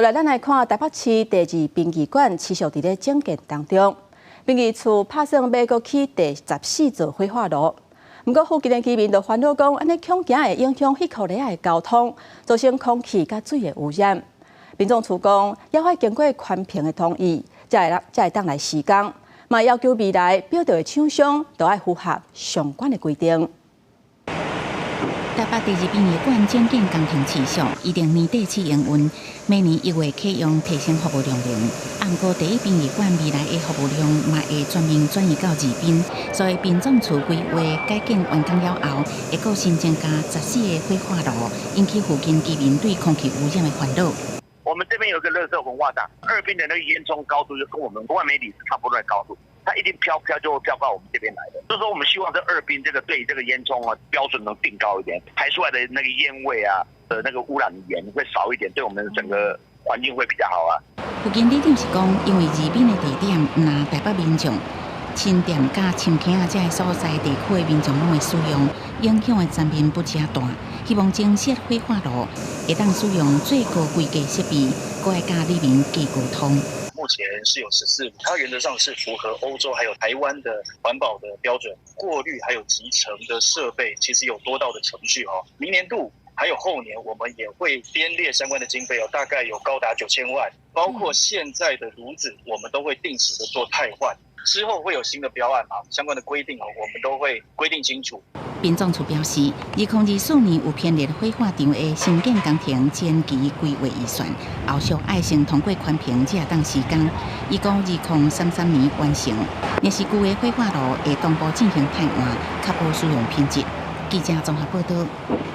來，咱來看台北市第二殯儀館持續佇咧整建當中。殯儀處拍算欲閣起第14座火化爐，毋過附近的居民就煩惱講，按呢恐驚會影響彼箍里仔的交通，造成空氣佮水的污染。殯葬處講，猶愛經過環評的同意，才會當來施工，嘛要求未來標著的廠商都愛符合相關的規定。台北第二殯儀館整建工程持續，預定年底起營運，明年1月啟用提升服務量能。毋過第一殯儀館未來的服務量嘛會全面轉移到二殯，所以殯葬處規劃改建完工了後，會閣新增加14個火化爐，引起附近居民對空氣污染的煩惱。我們這邊有一個垃圾焚化廠，二殯的那個煙囪高度就跟我們萬美里是差不多的高度。它一定飄飄就會飄到我們這邊來的，所以說我們希望這二殯這個對這個煙囪啊標準能定高一點，排出來的那個煙味啊的那個污染源會少一點，對我們整個環境會比較好啊。附近里長是講，因為二殯的地點毋但台北民眾、新店佮深坑仔這个所在地區的民眾攏會使用，影響的層面不誠大。希望增設火化爐，會當使用最高規格設備，閣愛佮里民加溝通。目前是有14，它原則上是符合歐洲還有台灣的環保的標準，過濾還有集成的設備，其實有多道的程序哦。明年度還有後年，我們也會編列相關的經費哦，大概有高達9000萬，包括現在的爐子，我們都會定期的做汰換。之後會有新的標案嘛，相關的規定哦，我們都會規定清楚。殯葬處表示，2024年有編列火化場的新建工程前期規劃預算，後續愛先通過環評才會當施工。預估2033年完成。若是舊的火化爐會同步進行汰換，確保使用品質。記者綜合報道。